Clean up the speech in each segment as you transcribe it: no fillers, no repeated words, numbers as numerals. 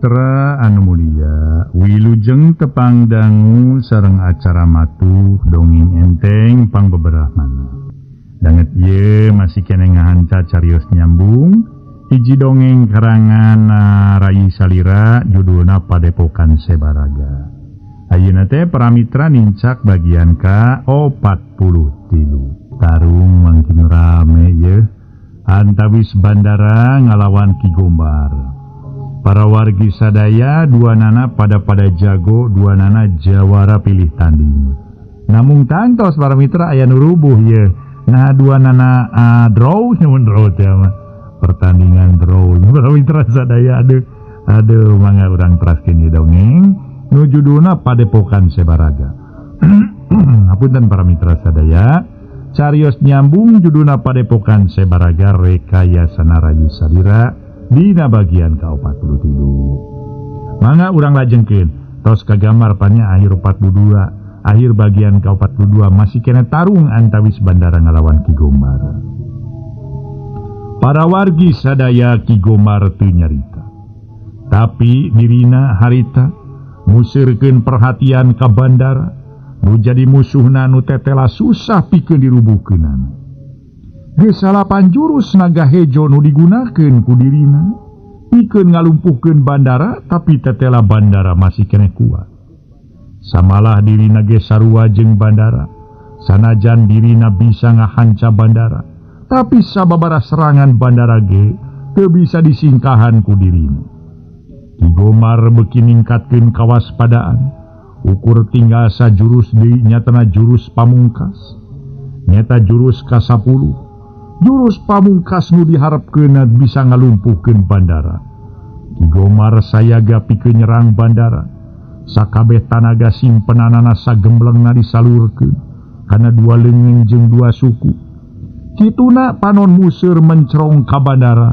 Paramitra anu mulia, wilujeng tepang dangu sareng acara matuh dongeng enteng pangbeberahmana. Danget ieu masih keneh ngahanca carios nyambung hiji dongeng karangan Rayi Salira judulna Padepokan Sebaraga. Ayeuna teh Paramitra nincak bagian ka 43. Tarung mangkin rame ye antawis bandara ngalawan Ki Gomar. Para wargi sadaya dua nana pada jago, dua nana jawara pilih tanding. Namung tangtos para mitra aya nu rubuh ye. Nah dua nana draw nyamun draw teh mah. Pertandingan draw para mitra sadaya aduh. Aduh mangga urang teraskeun ieu dongeng nu judulna Padepokan Sebaraga. Hapunten para mitra sadaya, carios nyambung judulna Padepokan Sebaraga rekayasana Rayi Salira dina bagian ka-43. Mangga urang lajengkeun tos kagambar panya akhir 42, akhir bagian ka-42 masih kena tarung antawis bandara ngalawan Ki Gomar. Para wargi sadaya Ki Gomar teu nyarita. Tapi dirina harita musirkeun perhatian ka bandara nu jadi musuhna nu tetela susah pikeun dirubuhkeunana. Geus salapan jurus naga hejo nu digunakeun ku dirina pikeun ngalumpuhkeun bandara, tapi tetela bandara masih keneh kuat. Samalah dirina ge sarua jeung bandara, sanajan dirina bisa ngahanca bandara, tapi sababaraha serangan bandara ge teu bisa disingkahan ku dirina. Ki Gomar beuki ningkatkeun kawaspadaan, ukur tinggal sajurus deui nyatana jurus pamungkas, nyata jurus ka-10. Jurus pamungkas nu diharepkeun bisa ngalumpuhkeun bandara. Ki Gomar sayaga pikeun nyerang bandara. Sakabeh tanaga simpenanana sagemblengna disalurkeun kana dua leungeun jeung dua suku. Kituna panon museur mencerong ka bandara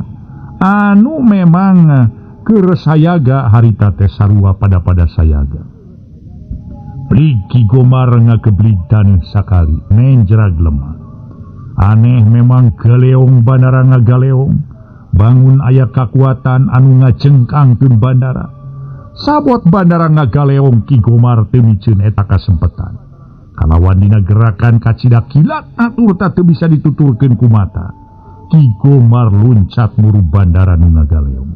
anu memang keur sayaga harita teh sarua pada sayaga. Blig Ki Gomar ngageblig taneuh sakali menjerag lemah. Aneh memang galeong bandara ngagaleong, bangun aya kakuatan anu ngacengkangkeun bandara. Sabot bandara ngagaleong Ki Gomar teu miceun eta kasempetan. Kalawan dina gerakan kacida kilat atur teu bisa dituturkeun ku mata. Ki Gomar luncat muru bandara nu ngagaleong.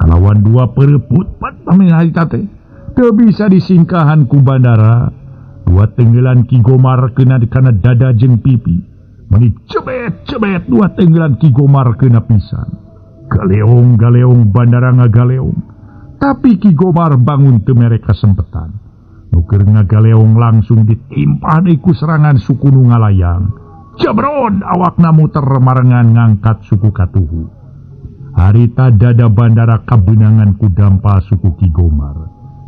Kalawan dua pereuput pat pameh harita teh teu bisa disingkahan ku bandara. Dua tenggelan Ki Gomar kena kana dada jeung pipi. Meni cebet-cebet dua tenggelan Ki Gomar kena pisan. Galeong-galeong bandara ngagaleong. Tapi Ki Gomar bangun teu mere kasempetan. Nu keur ngagaleong langsung ditimpah deui ku serangan suku nu ngalayang. Jebrod awakna muter marengan ngangkat suku katuhu. Harita dada bandara kabeunangan ku dampa suku Ki Gomar.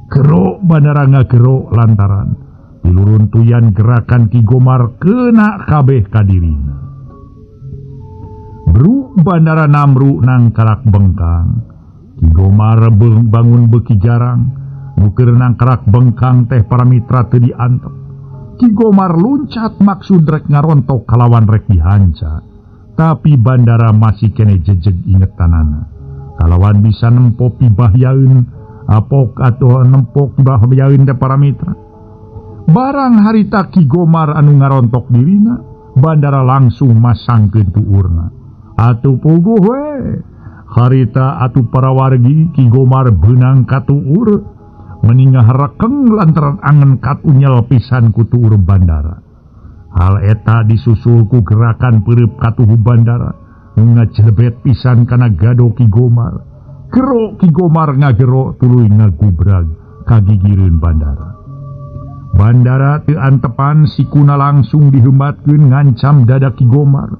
Gerok bandara ngagero lantaran diluruntuyan gerakan Ki Gomar kena kabeh kadirina. Bru bandara namru nangkarak bengkang. Ki Gomar bangun beuki jarang. Nu keur nangkarak bengkang teh para mitra teu diantep. Ki Gomar luncat maksud rek ngarontok kalawan rek dihanca. Tapi bandara masih kene jejeg ingetanana. Kalawan bisa nempo pibahyaeun apok atau nempok bahyaeun teh para mitra. Barang harita Ki Gomar anu ngarontok dirina, bandara langsung masangkeun tuurna. Atuh puguh we. Harita atuh para wargi Ki Gomar beunang ka tuur, meningah rekeng lantaran angen katunyel pisan ku tuur bandara. Hal eta disusul ku gerakan peureub katuhu bandara, nu ngajelebet pisan kana gado Ki Gomar. Gero Ki Gomar ngagero tuluy ngagubrag kagigireun bandara. Bandara teu antepan sikuna langsung dihembatkeun ngancam dada Ki Gomar.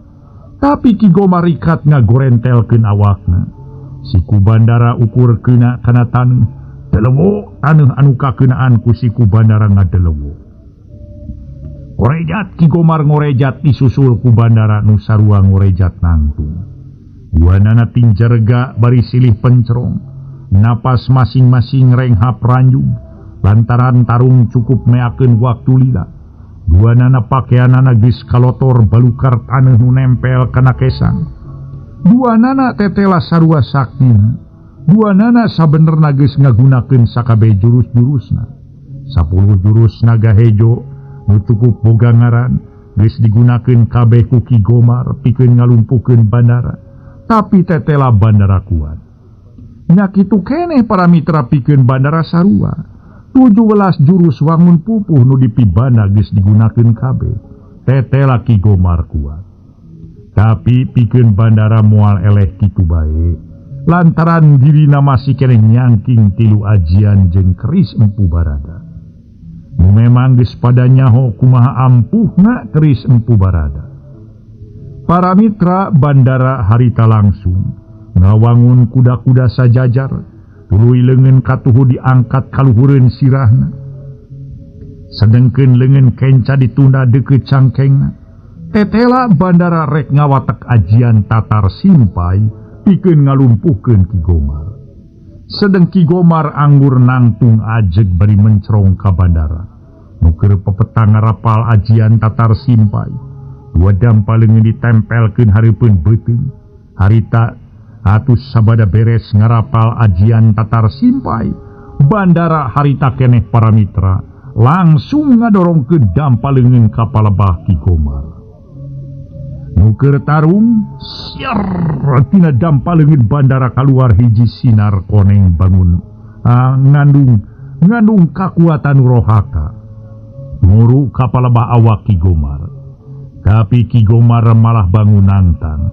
Tapi Ki Gomar rikat ngagorentelkeun awakna. Siku bandara ukur keuna kana taneuh, delewo taneuh anu kakeunaan ku siku bandara ngadelewo. Ngorejat Ki Gomar ngorejat disusul ku bandara nu sarua ngorejat nangtung. Duanana tinjerga bari silih pencerong. Napas masing-masing renghap ranjung. Lantaran tarung cukup meakeun waktu lila. Duanana pakeanana geus kalotor balukar taneuh nu nempel kana kesang. Duanana tetela sarua saktina. Duanana sabenerna geus ngagunakeun sakabeh jurus-jurusna. 10 jurus naga hejo nu cukup boga ngaran geus digunakeun kabeh ku Ki Gomar pikeun ngalumpuhkeun bandara, tapi tetela bandara kuat. Nya kitu keneh para mitra pikeun bandara sarua. 17 jurus wangun pupuh nu dipibana geus digunakeun kabeh, tetela Ki Gomar kuat. Tapi pikeun bandara moal eleh kitu bae. Lantaran dirina masih keneh nyangking tilu ajian jeung keris Empu Barada. Nu memang geus pada nyaho kumaha ampuhna keris Empu Barada. Para mitra bandara harita langsung ngawangun kuda-kuda sajajar, tuluy leungeun katuhu diangkat kaluhureun sirahna. Sedengkeun leungeun kenca ditunda deukeut cangkengna. Tetela bandara rek ngawatek ajian tatar simpai pikeun ngalumpuhkeun Ki Gomar. Sedeng Ki Gomar anggur nangtung ajeg bari mencrong ka bandara. Nu keur pepetang ngarapal ajian tatar simpai. Dua dampa leungeun ditempelkeun hareupeun beuteung. Harita atus sabada beres ngarapal ajian tatar simpai. Bandara harita keneh para mitra langsung ngadorongkeun dampa leungeun ka palebah Ki Gomar. Nu keur tarung siar tina dampa leungeun bandara kaluar hiji sinar koneng bangun ngandung kakuatan rohaka muru ka palebah awak Ki Gomar. Tapi Ki Gomar malah bangun nantang.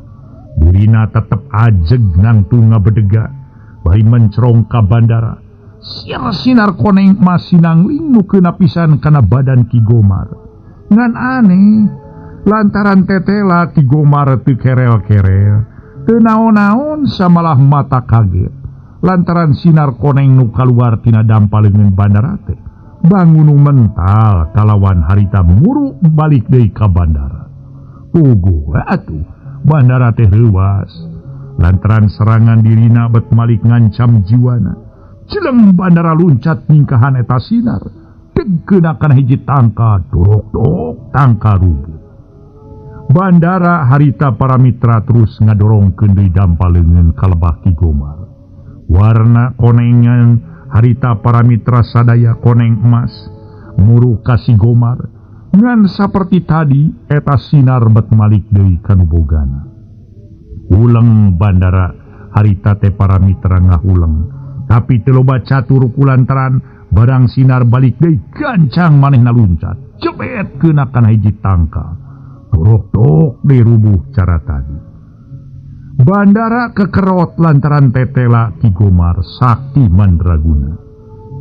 Dirina tetep ajeg nangtung ngabedega bari mencrong ka bandara. Siar sinar koneng masih nangling nu keuna pisan kana badan Ki Gomar. Ngan aneh lantaran tetela Ki Gomar teu kerel-kerel, teu naon-naon samalah mata kaget lantaran sinar koneng nu kaluar tina dampa leungeun bandara teh bangun mental kalawan harita muru balik deui ka bandara. Puguh atuh bandara teh reuas lantaran serangan dirina bet malik ngancam jiwana. Jeleng bandara luncat ningkahan eta sinar, degkeuna kana hiji tangka dorok-dorok tangka rubuh. Bandara harita para mitra terus ngadorongkeun deui dampa leungeun ka lebah Ki Gomar. Warna konengan harita para mitra sadaya koneng emas muru ka si Gomar. Ngan saperti tadi eta sinar bet malik deui ka nu bogana. Uleng bandara harita teh para mitra ngahuleng, tapi teu loba catur kulantaran barang sinar balik deui gancang manehna luncat jebet keuna kana hiji tangka. Dorok-dorok dirubuh cara tadi. Bandara kekerot lantaran tetela Ki Gomar sakti mandraguna.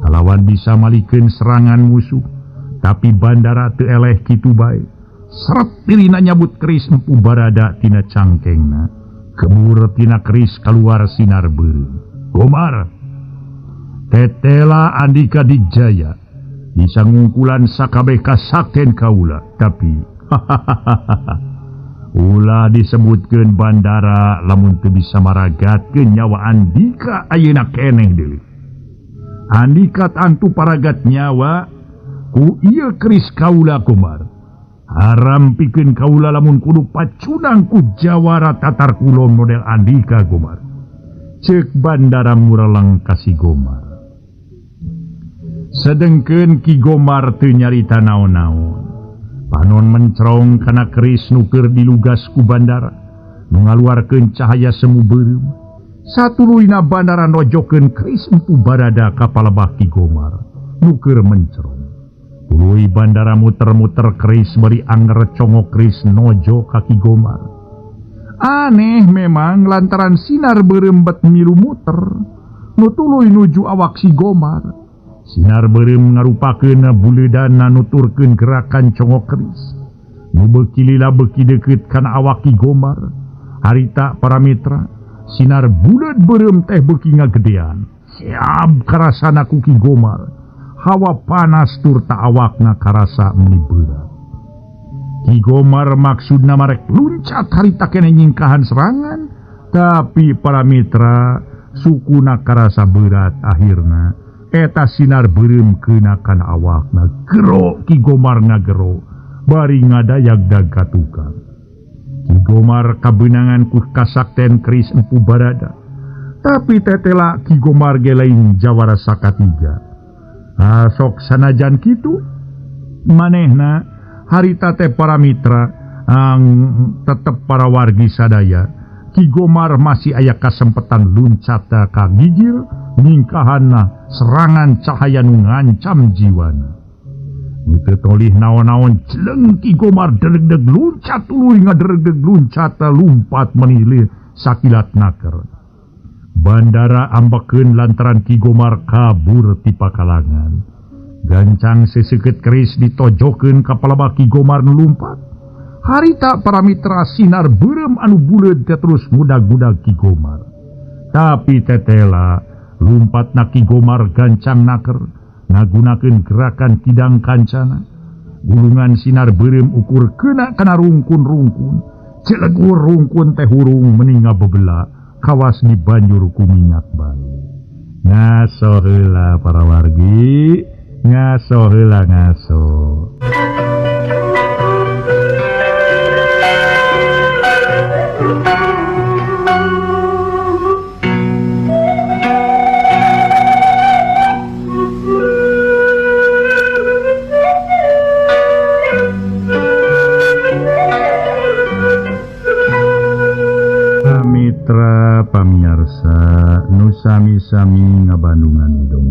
Kalawan bisa malikeun serangan musuh, tapi bandara teu eleh kitu bae. Seret dirina nyabut keris Empu Barada tina cangkengna. Kemur tina keris kaluar sinar beureum. Gomar, tetela Andika Dijaya bisa ngungkulan sakabeh kasakten kaula, tapi ulah disebutkeun bandara lamun teu bisa maragatkeun nyawa Andika ayeuna keneh deui. Andika tantu paragat nyawa ku ieu keris kaula Gomar. Haram pikeun kaula lamun kudu pacunang ku jawara tatar kulon model Andika Gomar. Ceuk bandara mureleng ka si Gomar. Sedengkeun Ki Gomar teu nyarita naon-naon. Panon mencrong kana keris nu keur dilugas ku bandara, nu ngaluarkeun cahaya semu beureum. Satuluyna bandara nojokeun keris Empu Barada ka palebah Ki Gomar nu keur mencrong. Tuluy bandara muter-muter keris bari anger congok keris nojo ka Ki Gomar. Aneh memang lantaran sinar beureum bet milu muter nu tuluy nuju awak si Gomar. Sinar beureum ngarupakeun buleudana nuturkeun gerakan congok keris. Nu beuki lila beuki deukeut kana awak Ki Gomar. Harita para mitra, sinar buleud beureum teh beuki ngagedean. Siap karasana ku Ki Gomar. Hawa panas turta awakna karasa meuni berat. Ki Gomar maksudna marek luncat harita keneh nyingkahan serangan, tapi para mitra sukuna karasa berat akhirna. Eta sinar beureum keuna kana awakna. Gero Ki Gomar ngagero bari ngadayag-dag ka tukang. Ki Gomar kabeunangan ku kasakten keris Empu Barada. Tapi tetela Ki Gomar ge lain jawara sakatiga. Ah, sok sanajan kitu manehna harita teh para mitra ang tetep para wargi sadaya. Ki Gomar masih aya kasempetan luncat ka gigir ningkahanna serangan cahaya nu ngancam jiwana. Teu tolih naon-naon celeng Ki Gomar deregdeg luncat tuluy ngaderegdeg luncat lumpat menilih sakilat naker. Bandara ambekeun lantaran Ki Gomar kabur ti pakalangan. Gancang seseukeut keris ditojokeun ka palebah Ki Gomar nu lumpat. Harita para mitra sinar beureum anu buleud teh terus ngudag-gudag Ki Gomar. Tapi tetela lumpatna Ki Gomar gancang naker ngagunakeun gerakan kidang kancana. Gulungan sinar beureum ukur keuna kana rungkun-rungkun. Celegur rungkun teh hurung meninga bebela. Kawas di banjur ku minyak bae. Ngaso heula para wargi, ngaso heula ngaso. Mitra pamiarsa nu sami-sami ngabandungan hidung.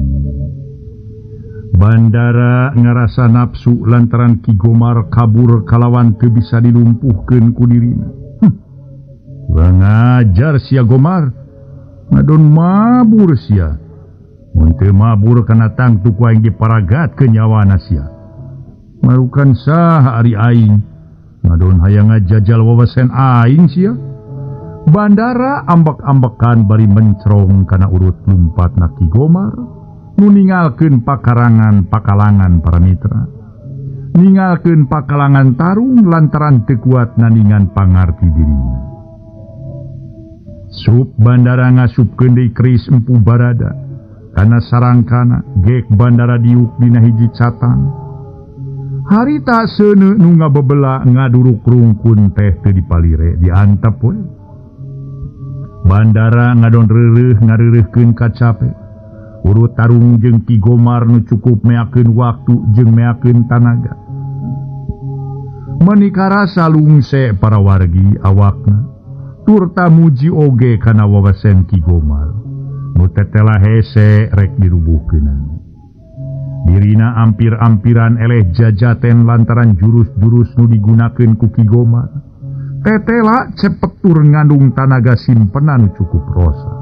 Bandara ngarasa nafsu lantaran Ki Gomar kabur kalawan teu bisa dilumpuhkeun ku dirina. Kurang ajar sia Gomar. Ngadon mabur sia. Mun teu mabur kana tangtu ku aing diparagatkeun nyawana sia. Marukan saha ari aing? Ngadon hayang ngajajal wawasen aing sia. Bandara ambek-ambekan bari mencrong kana urut lumpatna Ki Gomar nu ningalkeun pakarangan pakalangan para mitra. Ningalkeun pakalangan tarung lantaran teu kuat nandingan pangarti dirina. Sup bandara ngasupkeun deui keris Empu Barada kana sarangkana gek bandara diuk dina hiji catang. Harita seuneu nu ngabebela ngaduruk rungkun teh teu dipalire diantep we. Bandara ngadon reureuh ngareureuhkeun kacape. Urut tarung jeung Ki Gomar nu cukup meakeun waktu jeung meakeun tanaga. Meuni karasa lungse para wargi awakna. Turta muji oge kana wawasen Ki Gomar. Nu tetela hese rek dirubuhkeunana. Dirina ampir-ampiran eleh jajaten lantaran jurus-jurus nu digunakeun ku Ki Gomar. Tetela cepet tur ngandung tanaga simpenan cukup rosa.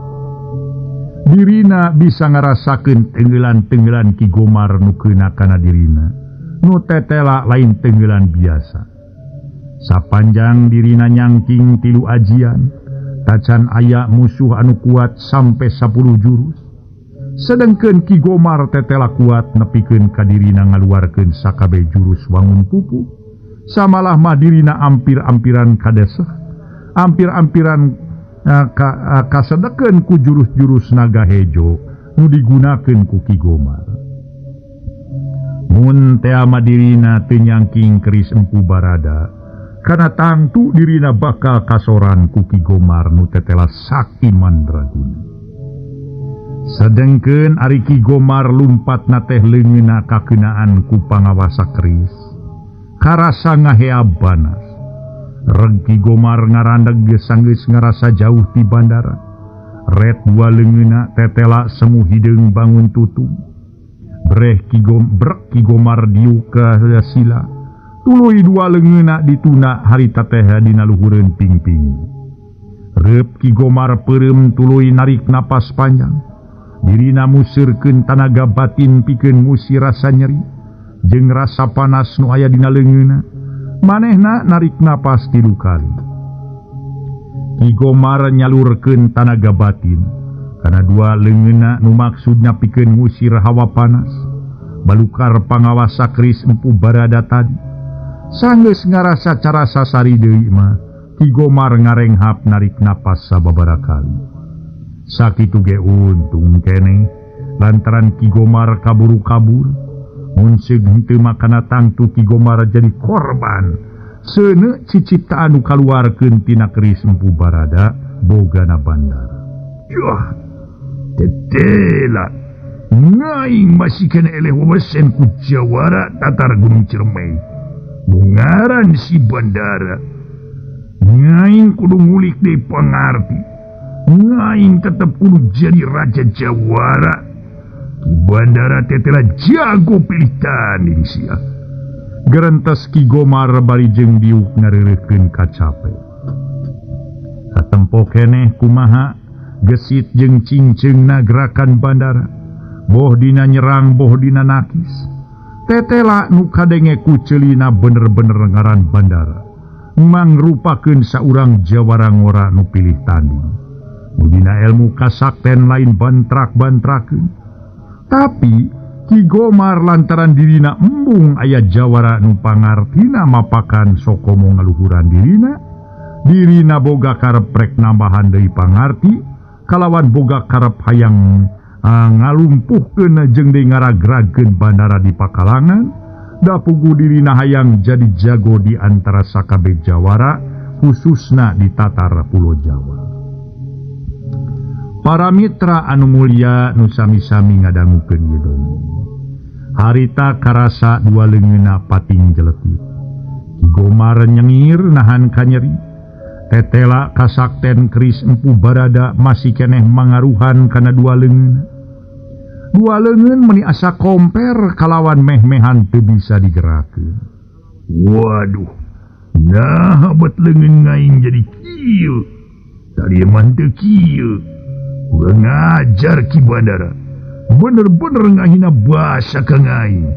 Dirina bisa ngarasakeun tenggelan-tenggelan Ki Gomar nu keuna kana dirina. Nu tetela lain tenggelan biasa. Sapanjang dirina nyangking tilu ajian, tacan aya musuh anu kuat sampai 10 jurus. Sedengkeun Ki Gomar tetela kuat nepikeun ka dirina ngaluarkeun sakabeh jurus wangun pupuh. Samalah madirina ampir-ampiran kadeseh, ampir-ampiran kasedekeun ku jurus-jurus naga hejo nu digunakeun ku Ki Gomar. Mun tea madirina teu nyangking keris Empu Barada, kana tangtu dirina bakal kasoran ku Ki Gomar nu tetela sakti mandraguna. Sedengkeun ari Ki Gomar lumpatna teh leungeunna kakeunaan ku pangawasa keris. Karasa ngahea banas. Reg Ki Gomar ngarandeg sanggeus ngarasa jauh ti bandara. Ret dua leungeunna tetela semu hideung bangun tutung. Breh Ki Gom brek Ki Gomar diuk ka sila. Tuluy dua leungeunna dituna harita teh dina luhureun pingping. Reup Ki Gomar peureum tuluy narik napas panjang. Dirina museurkeun tanaga batin pikeun ngusir rasa nyeri jeung rasa panas nu aya dina leungeunna. Manehna narik napas 3 kali. Ki Gomar nyalurkeun tanaga batin kana dua leungeunna nu maksudna pikeun ngusir hawa panas. Balukar pangawasa keris Empu Barada tadi. Sanggeus ngarasa carasa sari deui mah, Ki Gomar ngarenghap narik napas sababaraha kali. Sakitu ge untung keneh lantaran Ki Gomar kaburu kabur. Mun seug henteu makana tangtu Ki Gomar jadi korban. Seuneu ciciptaan nu kaluarkeun tina keris Empu Barada bogana bandara. Juh, tetela ngaing masih kena eleh wewesen ku Jawara Tatar Gunung Ciremai. Bungaran si Bandara. Ngaing kudu ngulik deui pangarti. Ngaing tetep kudu jadi raja Jawara. Ki Bandara tetela jago pilih tanding sia. Gerentes Ki Gomar bari jeung diuk ngareureukeun kacape. Katempo keneh kumaha gesit jeung cingceungna gerakan Bandara. Boh dina nyerang boh dina nakis. Tetela nu kadenge ku ceulina bener-bener ngaran Bandara. Mangrupakeun saurang jawara ngora nu pilih tanding. Nu dina ilmu kasakten lain bantrak-bantrakeun. Tapi Ki Gomar lantaran dirina embung aya jawara nu pangartina mapakan sokomo ngaluhuran dirina. Dirina boga karep rek nambahan deui pangarti kalawan boga karep hayang ngalumpuhkeun jeung deui ngaragragkeun Bandara di Pakalangan. Da pugu dirina hayang jadi jago di antara sakabeh jawara khususna di Tatar Pulo Jawa. Para mitra anu mulia nu sami-sami ngadangukeun ieu dongeng. Harita karasa dua leungeunna pating jeletit. Ki Gomar nyengir nahan kanyeri. Tetela kasakten keris Empu Barada masih keneh mangaruhan kana dua leungeun. Dua leungeun meuni asa komper kalawan meh-mehan teu bisa digerakkeun. Waduh, nah bet leungeun ngaing jadi kieu. Tadi mah teu kieu. Kurang ngajar Ki Bandara. Bener-bener ngahina basa ka ngaing.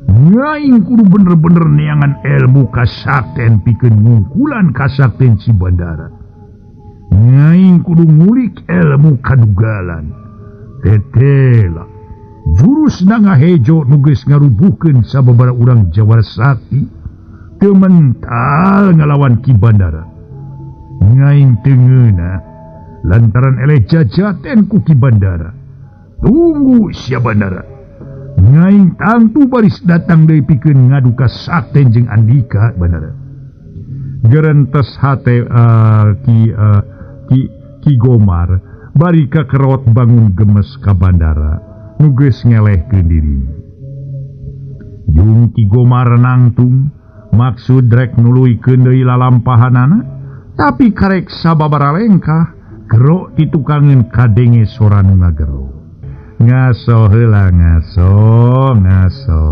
Ngaing kudu bener-bener neangan ilmu kasakten pikeun ngungkulan kasakten si Bandara. Ngaing kudu ngulik ilmu kadugalan. Tetela jurus nangahejo nu geus ngarubuhkeun sababaraha urang jawara sakti teu mental ngalawan Ki Bandara. Ngaing teu ngeunah lantaran eleh jajaten ku Ki Bandara. Tunggu sia Bandara. Ngaing tangtu baris datang deui pikeun ngadu kasakten jeung Andika Bandara. Gerentes hate Ki Gomar bari kakerot bangun gemes ka Bandara nu geus ngelehkeun diri. Jung Ki Gomar nangtung maksud rek nuluykeun deui lalampahanana, tapi karek sababaraha lengkah gero ditukangeun kadenge sora nu ngagero. Ngaso heula ngaso ngaso.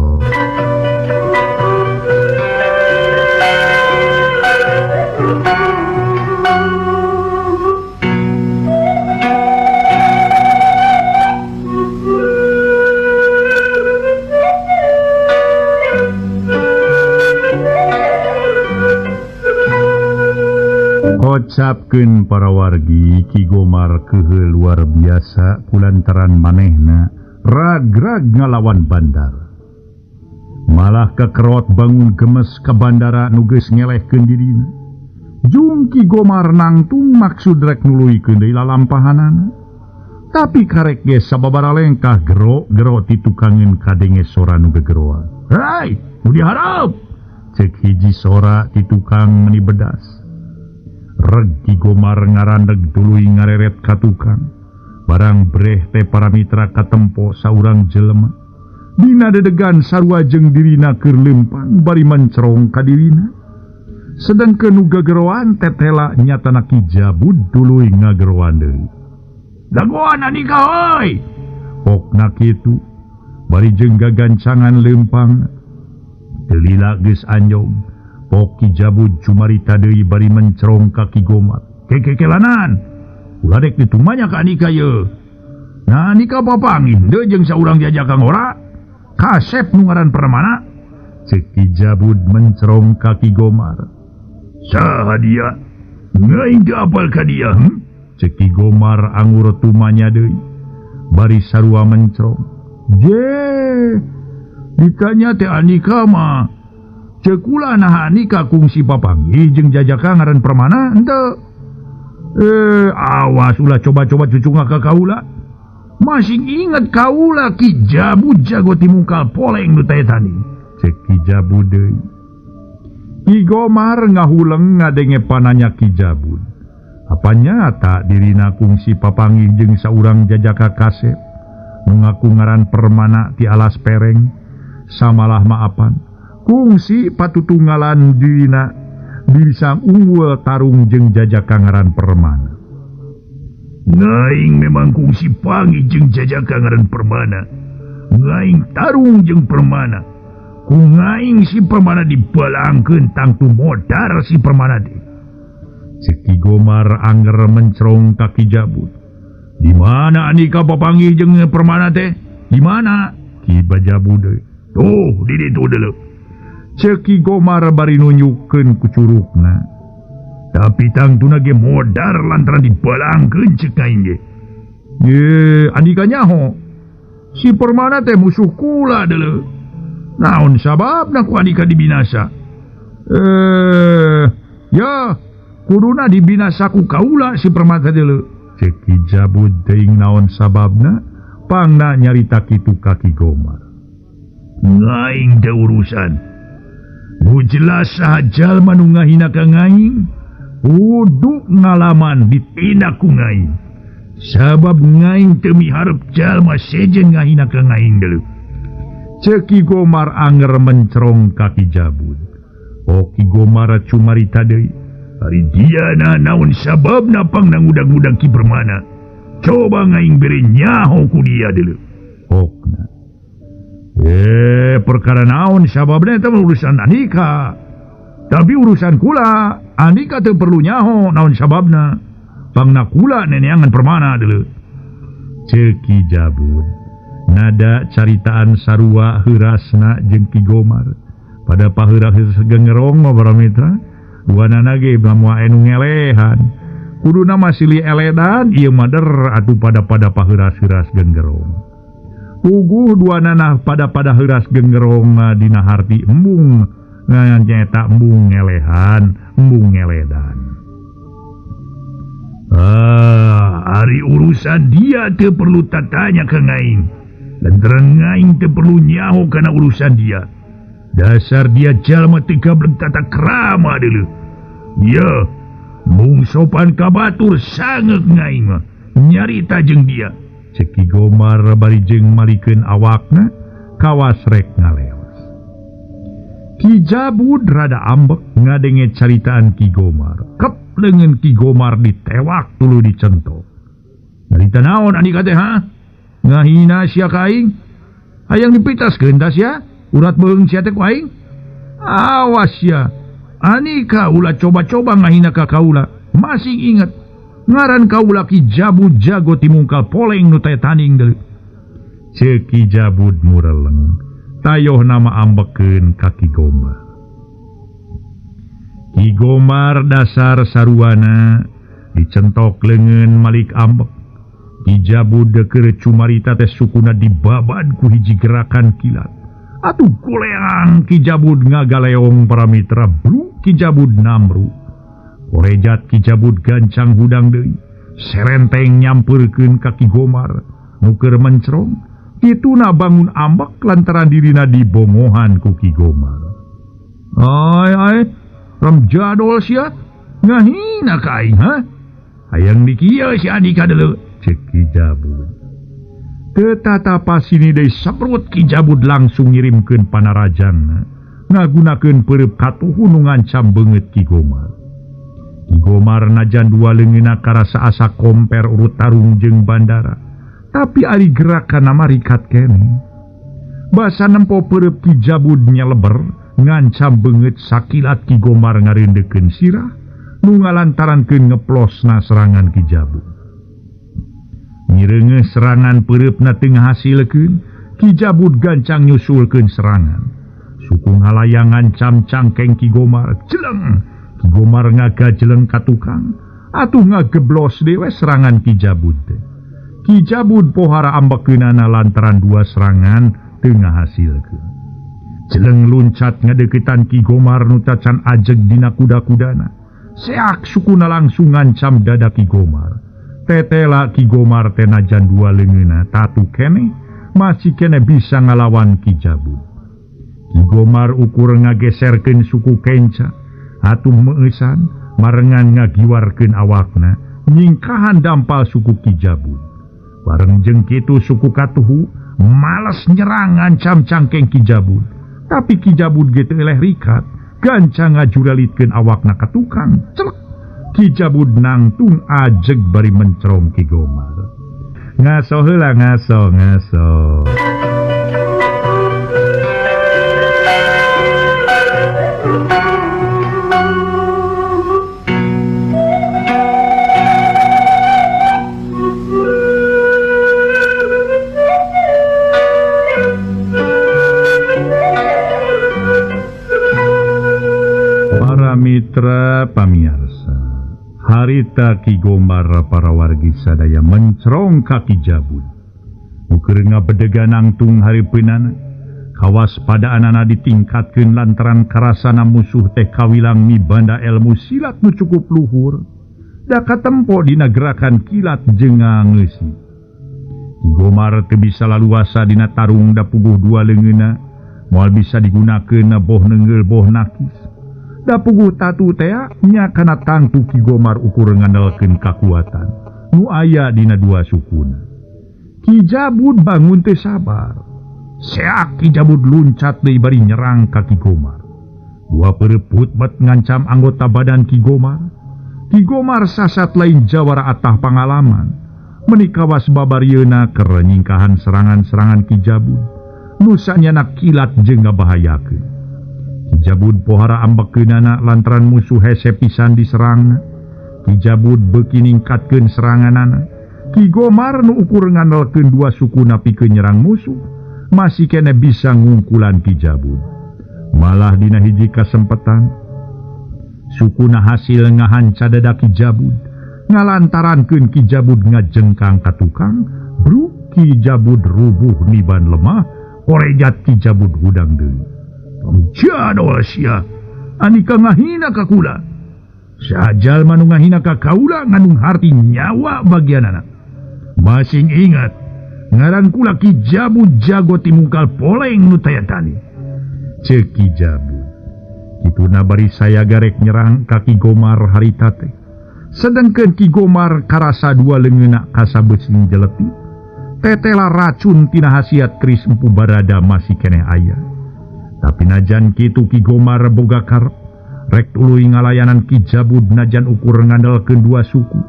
Kocapkeun para wargi Ki Gomar kehe luar biasa kulantaran manehna ragrag ngalawan Bandara. Malah kekerot bangun gemes ka Bandara nu geus ngelehkeun dirina. Jung Ki Gomar nangtung maksud rek nuluykeun deui lalampahanana. Tapi karek ge sababaraha lengkah gero-gero titukangeun kadenge sora nu gegeroan. "Hei, nu diharap!" Cek hiji sora titukang meuni bedas. Reg Ki Gomar ngarandeg tuluy ngareret ka tukang. Barang breh teh para mitra katempo saurang jelema. Dina dedegan sarua jeung dirina keur leumpang bari mencerong ka dirina. Sedengkeun nu gageroan tetela nyatana Ki Jabud tuluy ngageroan deui. "Dagoan Andika heuy!" Pokna kitu bari jeung gagancangan leumpang. Teu lila geus anjong. Pok Ki Jabud cumarita deui bari mencerong ka Ki Gomar. "Kekekelanan. Ulah dek ditumanya ka Andika ye. Nah Andika papanggih deui jeung saurang diajakan ora. Kasep nu ngaran Permana." Ceuk Ki Jabud mencerong ka Ki Gomar. "Saha dia? Ngaing teu apal ka dia, Ceuk Ki Gomar angur tumanya deui. Bari sarua mencerong. "Je, ditanya teh Andika mah. Cekula nah Andika kungsi papanggih jeung jajaka ngaran Permana henteu. Awas ulah coba-coba cucunga ka kaula. Masih inget kaula Ki Jabud jago timungkal poleng nu teh tani." Cek Ki Jabud deui. Ki Gomar ngahuleng ngadenge pananya Ki Jabud. Apa nyata dirina kungsi papanggih jeung saurang jajaka kasep nu ngaku ngaran Permana ti alas pereng samalah maapan kungsi patutunggalan dirina bisa unggul tarung jeung jajaka ngaran Permana. Ngaing memang kungsi panggih jeung jajaka ngaran Permana. Ngaing tarung jeung Permana. Ku ngaing si Permana dibalangkeun tangtu modar si Permana teh. Cek Ki Gomar anger mencrong ka Ki Jabud. Di mana andika papanggih jeung Permana teh? Di mana? Ki Jabud deui. Tuh, di ditu deuleu. Cek Ki Gomar bari nunjukkeun ku curugna. Tapi tangtuna ge modar lantaran dibalangkeun cek aing ge. Ye, andika nyaho. Si Permana teh musuh kula deuleu. Naon sababna ku andika dibinasa? Ya, kuduna dibinasa ku kaula si Permana deuleu. Cek Ki Jabud teuing naon sababna, pangna nyarita kitu ka Ki Gomar. Ngaing teu urusan. Nu jelas saha jalma nu ngahina ka ngaing, kudu ngalaman ditindak ku ngaing. Sabab ngaing teu miharep jalma sejen ngahina ka ngaing deuleu. Cek Ki Gomar anger mencrong ka Ki Jabud. Oh, Ki Gomar cumarita deui. Ari dia na naon sababna pangna ngudang-ngudang Ki Permana. Coba ngaing bere nyaho ku dia deuleu. Okna. Perkara naon sababna eta urusan andika. Tapi urusan kula, andika teu perlu nyaho naon sababna. Pangna kula neneangan Permana deuleu. Cek Ki Jabud. Nada caritaan sarua heurasna jeung Ki Gomar. Pada paheurah gengerong mah para mitra. Duanana ge moal anu ngelehan. Kuduna mah silih eledan ieu mah der atuh pada-pada paheuras-heuras gengerong. Puguh duanana pada-pada heuras gengerong dina harti embung nyaeta embung ngelehan, embung ngeledan. Ari urusan dia teu perlu tatanya ka ngaing. Lantaran ngaing teu perlu nyaho kana urusan dia. Dasar dia jalma teu gablek tata krama deuleu. Ya, mung sopan ka batur sangeuk ngaing mah nyarita jeung dia. Cek Ki Gomar bari jeung malikeun awakna kawas rek ngaleos. Ki Jabud rada ambek ngadenge caritaan Ki Gomar. Kep leungeun Ki Gomar ditewak tuluy dicentok. Nyarita naon andika teh ha? Ngahina sia ka aing? Hayang dipitaskeun tah sia? Urat beung sia teh ku aing? Awas sia. Andika ulah coba-coba ngahina ka kaula. Masih ingat ngaran kaula Ki Jabud jago timungkal poleng nu teh tanding deui. Ceuk Ki Jabud mureleng. Tayoh nama ambekeun ka Ki Gomar. Ki Gomar dasar saruana dicentok leungeun malik ambek. Ki Jabud keur cumarita teh sukuna dibabad ku hiji gerakan kilat. Atuh goleang Ki Jabud ngagaleong para mitra bru Ki Jabud namru. Korejat Ki Jabud gancang hudang deui. Serenteng nyampeurkeun ka Ki Gomar nu keur mencrong. Kituna bangun ambek lantaran dirina dibongohan ku Ki Gomar. Ai ai, ram jadol sia ngahina ka aing ha? Hayang dikieu si andika deuleu. Ceuk Ki Jabud. Tetata sini deui saprut Ki Jabud langsung ngirimkeun panarajangna ngagunakeun peureub katuhu nu ngancam beungeut Ki Gomar. Ki Gomar najan dua leungeunna karasa asa komper urut tarung jeung bandara, tapi ari gerakanna marikat keneh. Basa nempo peureub Ki Jabud nyeleber ngancam beungeut sakilat Ki Gomar ngareundeukeun sirah nu ngalantarankeun ngeplosna serangan Ki Jabud. Ngireungeuh serangan peureupna teu ngahasilkeun, Ki Jabud gancang nyusulkeun serangan. Suku ngalayang ngancam cangkeng Ki Gomar, jeleng. Ki Gomar ngagajeleng ka tukang, atuh ngageblos dewe serangan Ki Jabud teh. Ki Jabud pohara ambekeunana lantaran dua serangan teu ngahasilkeun. Jeleng luncat ngadeuketan Ki Gomar nu tacan ajeg dina kuda-kudana. Seak sukuna langsung ngancam dada Ki Gomar. Tetela Ki Gomar teh najan dua leungeunna tatu keneh masih keneh bisa ngalawan Ki Jabud. Ki Gomar ukur ngageserkeun suku kenca atuh meueusan Marengan ngagiwarkeun awakna nyingkahan dampal suku Ki Jabud. Bareng jeung kitu suku katuhu males nyerang ngancam cangkeng Ki Jabud. Tapi Ki Jabud ge teu eleh rikat, gancang ngajuralitkeun awakna ka tukang. Celek Ki Jabud nangtung ajeg bari mencerong Ki Gomar. Ngaso heula ngaso ngaso. Para mitra pamiarsa, harita Ki Gomar para wargi sadaya mencerong ka Ki Jabud. Ukur ngabedegan nangtung hareupeunana, kawaspadaanana ditingkatkeun lantaran karasana musuh teh kawilang mibanda ilmu silat nu cukup luhur, da katempo dina gerakan kilat jeung ngangeusi. Ki Gomar teu bisa laluasa dina tarung da puguh dua leungeunna, moal bisa digunakeun boh neunggeul boh nakis. Da puguh tatu tea nya kana tangtu Ki Gomar ukur ngandalkeun kakuatan nu aya dina dua sukuna. Ki Jabud bangun teu sabar. Seak Ki Jabud luncat deui bari nyerang ka Ki Gomar. Dua pereuput bet ngancam anggota badan Ki Gomar. Ki Gomar sasat lain jawara atah pangalaman. Meuni kawas babarieuna keur nyingkahan serangan-serangan Ki Jabud. Nu sanyana kilat jeung ngabahayakeun. Ki Jabud pohara ambekeunana lantaran musuh hese pisan diserangna. Ki Jabud beuki ningkatkeun seranganana. Ki Gomar nu ukur ngandalkeun dua sukuna pikeun nyerang musuh, masih kene bisa ngungkulan Ki Jabud. Malah dina hiji kasempetan, sukuna hasil ngahanca dada Ki Jabud, ngalantarankeun Ki Jabud ngajengkang ka tukang, bruk Ki Jabud rubuh niban lemah, korejat Ki Jabud hudang deui. Jadol sia, anika ngahina ka kula. Sajal manu ngahina ka kaula ngandung harti nyawa bagianana. Masing ingat, ngaran kula Ki Jabud jago timungkal poleng nu taya tani. Ceuk Ki Jabud. Kituna bari saya garek nyerang ka Ki Gomar harita teh. Sedengkeun Ki Gomar karasa dua leungeunna kasabeusin jelepi. Tetela racun tina hasiat keris Empu Barada masih keneh aya. Tapi najan kitu Ki Gomar boga karep rek tuluy ngalayanan Ki Jabud najan ukur ngandalkeun dua suku.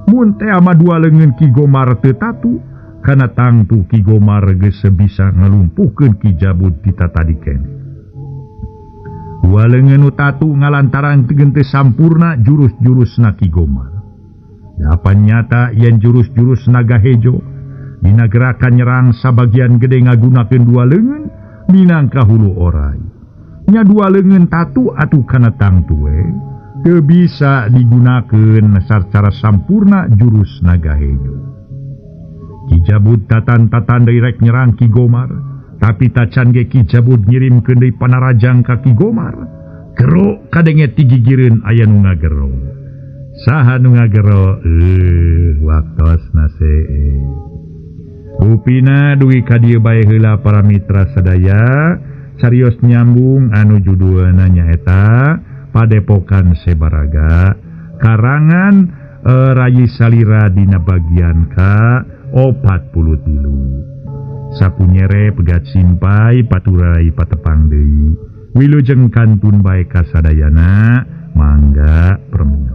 Mun teh ama dua leungeun Ki Gomar teu tatu, kana tangtu Ki Gomar geus bisa ngalumpuhkeun Ki Jabud ti tatadi keneh. Dua leungeun nu tatu ngalantaran teu sampurna jurus-jurusna Ki Gomar. Dapan nyata yen jurus-jurus naga hejo dina gerakan nyerang sabagian gede ngagunakeun dua leungeun minangka hulu orai. Nya dua leungeun tatu atuh kana tangtu we teu bisa digunakeun sacara sampurna jurus naga hejo. Ki Jabud tatan-tatan deui rek nyerang Ki Gomar, tapi tacan ge Ki Jabud ngirimkeun deui panarajang ka Ki Gomar. Gero kadenge ti gigireun aya nu ngagero. Saha nu ngagero? Waktosna see. Rupina dugi ka dieu bae heula para mitra sadaya, carios nyambung anu judulna nyaeta Padepokan Sebaraga karangan Rayi Salira dina bagian ka 43. Sapunyere pegat simpai paturai patepang deui. Wilujeng kantun bae kasadayana, mangga permios.